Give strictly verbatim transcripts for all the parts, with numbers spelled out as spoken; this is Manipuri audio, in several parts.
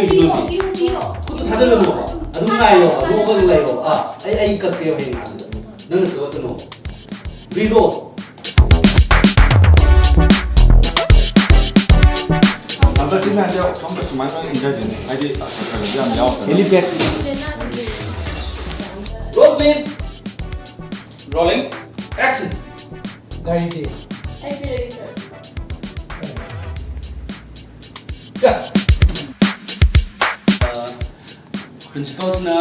ꯄꯤꯌꯣ, ꯄꯤꯌꯣ, ꯄꯤꯌꯣ꯫ ꯈꯨꯠꯇ ꯊꯥꯗꯒꯅꯣꯕ꯫ ꯑꯗꯨꯝ ꯉꯥꯏꯌꯣ, ꯅꯣꯛꯑꯒ ꯂꯩꯌꯣ꯫ ꯑꯥ, ꯑꯩ, ꯑꯩ ꯀꯛꯀꯦꯕ ꯍꯌꯦꯡ ꯉꯥꯛꯇ꯫ ꯅꯪꯅ ꯀꯛꯂꯛꯀꯅꯣ꯫ ꯔꯤꯔꯣ꯫ ꯍꯟꯗꯛꯁꯤ ꯃꯌꯥꯝꯁꯦ ꯁꯣꯝꯗ ꯁꯨꯃꯥꯏꯅ ꯂꯣꯏ ꯏꯟꯖꯁꯤꯅꯦ꯫ ꯍꯥꯏꯗꯤ, ꯀꯩꯅꯣꯁꯨ ꯌꯥꯝ ꯌꯥꯎꯔꯛꯇꯅ꯫ Helipad꯫ Roll, please. Rolling. Action. ꯒꯥꯔꯤꯗꯤ? ꯑꯩ ꯄꯤꯔꯒꯦ, sir꯫ ꯀꯠ꯫ ꯑ, principalꯁꯤꯅ,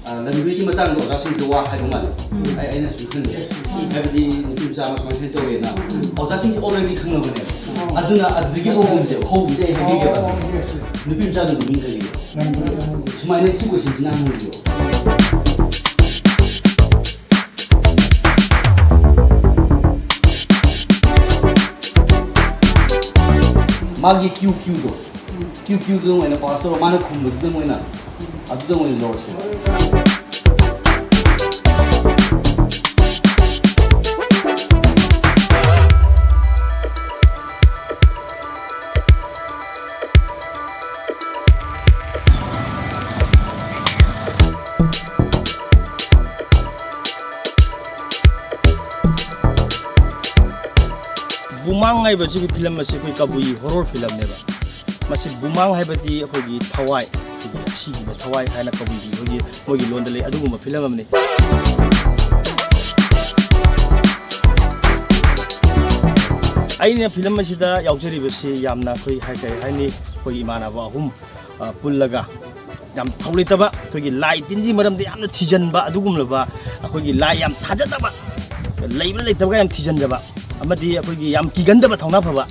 ꯑ, ꯂꯟꯗꯨꯏꯒꯤ ꯃꯇꯥꯡꯗ ꯑꯣꯖꯥꯁꯤꯡꯁꯦ ꯋꯥ ꯍꯥꯏꯕ ꯃꯥꯜꯂꯦ꯫ ꯎꯝ꯫ ꯑꯩ, ꯑꯩꯅ ꯁꯨꯝ ꯈꯟꯕꯗ꯫ ꯎꯝ꯫ ꯍꯥꯏꯕꯗꯤ ꯅꯨꯄꯤ ꯃꯆꯥ ꯑꯃ ꯁꯨꯃꯥꯏꯅ ꯁꯨꯃꯥꯏꯅ ꯇꯧꯔꯦꯅ꯫ ꯎꯝ꯫ ꯑꯣꯖꯥꯁꯤꯡꯁꯦ already ꯈꯪꯉꯕꯅꯦꯕ꯫ ꯑꯣ꯫ ꯑꯗꯨꯅ ꯑꯗꯨꯗꯒꯤ ꯍꯧꯕꯁꯦ, ꯍꯧꯕꯁꯦ ꯑꯩ ꯍꯥꯏꯕꯤꯒꯦꯕ꯫ ꯑꯣ, yes, sir꯫ ꯅꯨꯄꯤ ꯃꯆꯥꯗꯨ ꯃꯃꯤꯡ ꯀꯔꯤꯕ? ꯂꯟꯗꯨꯏ꯫ ꯁꯨꯃꯥꯏꯅ ꯁꯤ questionꯁꯤꯅ ꯍꯪꯕꯤꯌꯣ꯫ ꯃꯥꯒꯤ Q Qꯗꯣ, Q Qꯗꯨꯗ ꯑꯣꯏꯅ pass ꯇꯧꯔꯣ, ꯃꯥꯅ ꯈꯨꯝꯕꯗꯨꯗ ꯑꯣꯏꯅ, ꯑꯗꯨꯗ ꯑꯣꯏꯅ ꯂꯧꯔꯁꯦꯕ꯫ ꯕꯨꯃꯥꯡ ꯍꯥꯏꯕꯁꯤꯒꯤ film ꯑꯁꯤ ꯑꯩꯈꯣꯏ ꯀꯕꯨꯏ horror filmꯅꯦꯕ꯫ ꯃꯁꯤ ꯕꯨꯃꯥꯡ ꯍꯥꯏꯕꯗꯤ ꯑꯩꯈꯣꯏꯒꯤ ꯊꯋꯥꯏ, ꯑꯩꯈꯣꯏꯒꯤ ꯑꯁꯤꯈꯤꯕ ꯊꯋꯥꯏ ꯍꯥꯏꯅ ꯀꯕꯨꯏꯒꯤ ꯑꯩꯈꯣꯏꯒꯤ ꯃꯣꯏꯒꯤ ꯂꯣꯟꯗ ꯂꯩ, ꯑꯗꯨꯒꯨꯝꯕ film ꯑꯃꯅꯤ꯫ ꯑꯩꯅ film ꯑꯁꯤꯗ ꯌꯥꯎꯖꯔꯤꯕꯁꯤ ꯌꯥꯝꯅ ꯑꯩꯈꯣꯏ ꯍꯥꯏ-, ꯀꯔꯤ ꯍꯥꯏꯅꯤ, ꯑꯩꯈꯣꯏ ꯏꯃꯥꯟꯅꯕ ꯑꯍꯨꯝ, ꯑ, ꯄꯨꯜꯂꯒ ꯌꯥꯝ ꯊꯧ ꯂꯩꯇꯕ, ꯑꯩꯈꯣꯏꯒꯤ ꯂꯥꯏ ꯇꯤꯟꯒꯤ ꯃꯔꯝꯗ ꯌꯥꯝꯅ ꯊꯤꯖꯤꯟꯕ, ꯑꯗꯨꯒꯨꯝꯂꯕ ꯑꯩꯈꯣꯏꯒꯤ ꯂꯥꯏ ꯌꯥꯝ ꯊꯥꯖꯗꯕ, ꯂꯩꯕ꯭ꯔꯥ ꯂꯩꯇꯕ꯭ꯔꯥ ꯌꯥꯝ ꯊꯤꯖꯤꯟꯖꯕ, ꯑꯃꯗꯤ ꯑꯩꯈꯣꯏꯒꯤ ꯌꯥꯝ ꯀꯤꯒꯟꯗꯕ ꯊꯧꯅꯥ ꯐꯕ,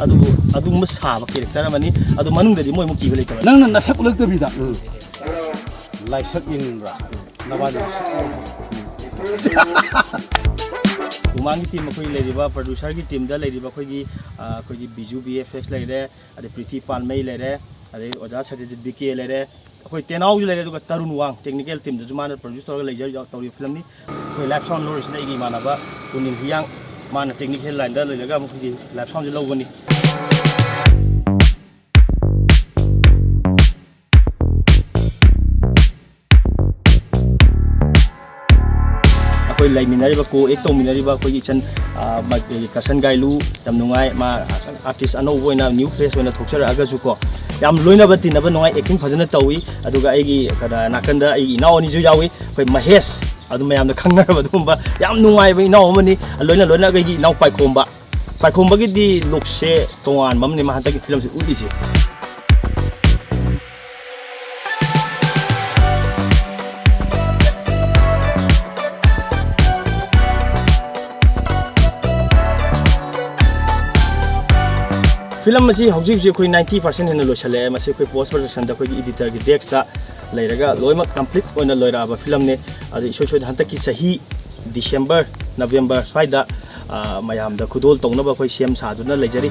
ꯑꯗꯨꯕꯨ ꯑꯗꯨꯒꯨꯝꯕ ꯁꯥꯕ character ꯑꯃꯅꯤ꯫ ꯑꯗꯨ ꯃꯅꯨꯡꯗꯗꯤ ꯃꯣꯏ ꯑꯃꯨꯛ ꯀꯤꯕ ꯂꯩꯇꯕ꯫ ꯅꯪꯅ ꯅꯁꯛ ꯎꯠꯂꯛꯇꯕꯤꯗ꯫ ꯎꯝ꯫ ꯂꯥꯏꯁꯛ ꯌꯦꯡꯅꯤꯡꯕ꯭ꯔꯥ? ꯅꯕꯥꯅꯤ꯫ ꯃꯃꯥꯡꯒꯤ team ꯑꯩꯈꯣꯏ ꯂꯩꯔꯤꯕ producerꯒꯤ teamꯗ ꯂꯩꯔꯤꯕ ꯑꯩꯈꯣꯏꯒꯤ, ꯑ, ꯑꯩꯈꯣꯏꯒꯤ ꯕꯤꯖꯨ V F X ꯂꯩꯔꯦ, ꯑꯗꯩ ꯄ꯭ꯔꯤꯊꯤ ꯄꯥꯟꯃꯩ ꯂꯩꯔꯦ, ꯑꯗꯩ ꯑꯣꯖꯥ ꯁꯇ꯭ꯌꯖꯤꯠ B K ꯂꯩꯔꯦ, ꯑꯩꯈꯣꯏ ꯇꯦꯅꯥꯎꯁꯨ ꯂꯩꯔꯦ, ꯑꯗꯨꯒ ꯇꯔꯨꯟ ꯋꯥꯡ technical teamꯗꯁꯨ ꯃꯥꯅ produce ꯇꯧꯔꯒ ꯂꯩꯖ-, ꯇꯧꯔꯤꯕ filmꯅꯤ꯫ ꯑꯩꯈꯣꯏ live sound ꯂꯧꯔꯤꯁꯤꯅ ꯑꯩꯒꯤ ꯏꯃꯥꯟꯅꯕ ꯄꯨꯅꯤꯜ ꯍꯤꯌꯥꯡ, ꯃꯥꯅ technical lineꯗ ꯂꯩꯔꯒ ꯑꯃꯨꯛ ꯑꯩꯈꯣꯏꯒꯤ live soundꯁꯦ ꯂꯧꯒꯅꯤ꯫ ꯂꯩꯃꯤꯟꯅꯔꯤꯕ, ꯀꯣ ꯑꯦꯛ ꯇꯧꯃꯤꯟꯅꯔꯤꯕ ꯑꯩꯈꯣꯏꯒꯤ ꯏꯆꯟ, ꯑ, ꯃ-, ꯀꯁꯟ ꯒꯥꯏꯂꯨ, ꯌꯥꯝ ꯅꯨꯡꯉꯥꯏ꯫ ꯃꯥ ꯑꯥꯔꯇꯤꯁ ꯑꯅꯧꯕ ꯑꯣꯏꯅ ꯅ꯭ꯌꯨ ꯐꯦꯁ ꯑꯣꯏꯅ ꯊꯣꯛꯆꯔꯛꯑꯒꯁꯨꯀꯣ, ꯌꯥꯝ ꯂꯣꯏꯅꯕ ꯇꯤꯟꯅꯕ ꯅꯨꯡꯉꯥꯏ, ꯑꯦꯛꯇꯤꯡ ꯐꯖꯅ ꯇꯧꯏ꯫ ꯑꯗꯨꯒ ꯑꯩꯒꯤ ꯀꯩꯅꯣ, ꯅꯥꯀꯟꯗ ꯑꯩꯒꯤ ꯏꯅꯥꯎ ꯑꯅꯤꯁꯨ ꯌꯥꯎꯏ, ꯑꯩꯈꯣꯏ ꯃꯍꯦꯁ, ꯑꯗꯨ ꯃꯌꯥꯝꯅ ꯈꯪꯅꯔꯕ ꯑꯗꯨꯒꯨꯝꯕ ꯌꯥꯝ ꯅꯨꯡꯉꯥꯏꯕ ꯏꯅꯥꯎ ꯑꯃꯅꯤ꯫ ꯂꯣꯏꯅ ꯂꯣꯏꯅꯅ ꯑꯩꯒꯤ ꯏꯅꯥꯎ ꯄꯥꯏꯈꯣꯝꯕ, ꯄꯥꯏꯈꯣꯝꯕꯒꯤꯗꯤ ꯂꯨꯛꯁꯦ ꯇꯣꯉꯥꯟꯕ ꯑꯃꯅꯤ ꯃꯥ ꯍꯟꯗꯛꯀꯤ ꯐꯤꯂꯝꯁꯦ ꯎꯠꯂꯤꯁꯦ꯫ ꯐꯤꯂꯝ ꯑꯁꯤ ꯍꯧꯖꯤꯛ ꯍꯧꯖꯤꯛ ꯑꯩꯈꯣꯏ ꯅꯥꯏꯟꯇꯤ ꯄꯥꯔꯁꯦꯟ ꯍꯦꯟꯅ ꯂꯣꯏꯁꯤꯜꯂꯛꯑꯦ꯫ ꯃꯁꯤ ꯑꯩꯈꯣꯏ ꯄꯣꯁ ꯄ꯭ꯔꯗꯛꯁꯟꯗ ꯑꯩꯈꯣꯏꯒꯤ ꯏꯗꯤꯇꯔꯒꯤ ꯗꯦꯛꯁꯇ ꯂꯩꯔꯒ ꯂꯣꯏꯅꯃꯛ ꯀꯝꯄ꯭ꯂꯤꯠ ꯑꯣꯏꯅ ꯂꯣꯏꯔꯛꯑꯕ ꯐꯤꯂꯝꯅꯤ꯫ ꯑꯗꯨ ꯏꯁꯣꯏ ꯁꯣꯏꯗꯅ ꯍꯟꯗꯛꯀꯤ ꯆꯍꯤ ꯗꯤꯁꯦꯝꯕꯔ, ꯅꯕꯦꯝꯕꯔ ꯁ꯭ꯋꯥꯏꯗ, ꯑ, ꯃꯌꯥꯝꯗ ꯈꯨꯗꯣꯜ ꯇꯧꯅꯕ ꯑꯩꯈꯣꯏ ꯁꯦꯝ ꯁꯥꯗꯨꯅ ꯂꯩꯖꯔꯤ꯫